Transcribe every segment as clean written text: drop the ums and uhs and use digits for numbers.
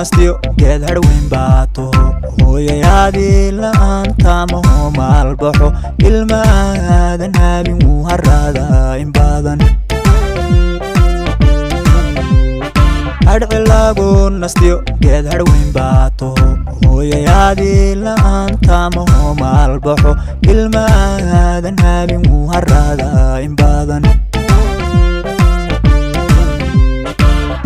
Nastiyo geed hadhweyn baa taho, hooyayaadii la'aanta maho maalbaxo. Ilma aadan haabin wuu haraadaa in badan. Hadhcilaagu nastiyo geed hadhweyn baa taho, hooyayaadii la'aanta maho maalbaxo. Ilma aadan haabin wuu haraadaa in badan.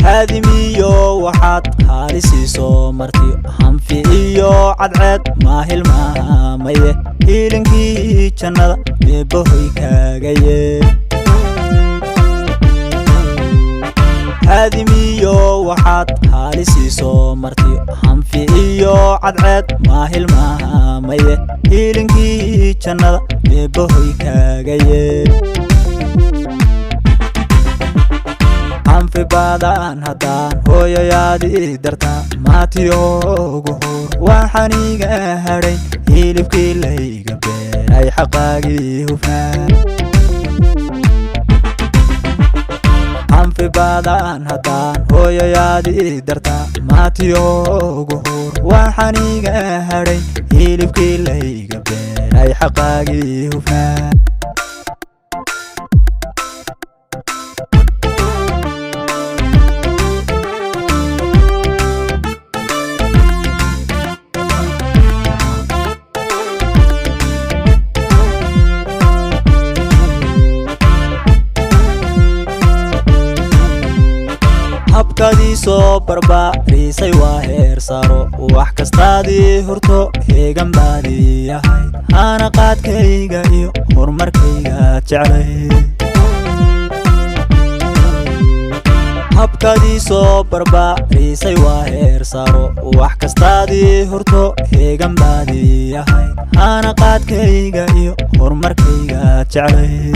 Haadimiyo waxaad haalisiiso martiyo, hanfi iyo cadceed maahilmaamaye. Hiilinkii jannada eebbahoy kaagaye. Haadimiyo waxaad haalisiiso martiyo, hanfi iyo cadceed maahilmaamaye. Hiilinkii jannada eebbahoy kaagaye. Hanfi badan haddaan hooyayaadii dartaa maatiyoogu hor, waxaan iga hadhay hilibkii layga beeray xaqaagii hufnaa. Hanfi badan haddaan hooyayaadii dartaa maatiyoogu hor, waxaan iga hadhay hilibkii layga beeray xaqaagii hufnaa. Habkadii soo barbaariisay waa heer saro, wax kastaadii hurto heegan baadii ahayd. Hana qaadkayga iyo horumarkayga jeclay. Habkadii soo barbaariisay waa heer saro, wax kastaadii hurto heegan baadii ahayd. Hana qaadkayga iyo horumarkayga jeclay.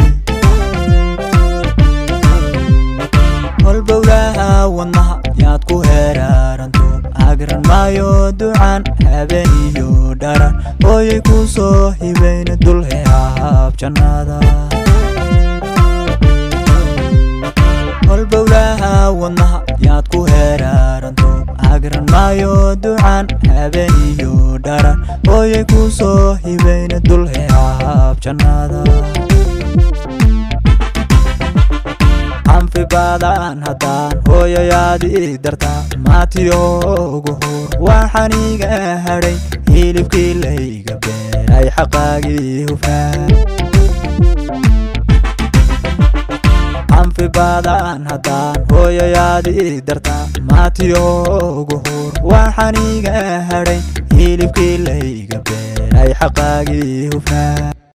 Holbowlaha wadnaha yaad ku heeraaranto, agran maayo ducaan habeen iyo dharan. Hooyay ku soo hibayna dul hehaab jannada. Holbowlaha wadnaha yaad ku heeraaranto, agran maayo ducaan habeen iyo dharan. Hooyay ku soo hibayna dul hehaab jannada. Hanfi badan haddaan hooyayaadii dartaa maatiyoogu hor, waxaan iga hadhay hilibkii layga beeray xaqaagii hufnaa. Hanfi badan haddaan hooyayaadii dartaa maatiyoogu hor, waxaan iga hadhay hilibkii layga beeray xaqaagii hufnaa.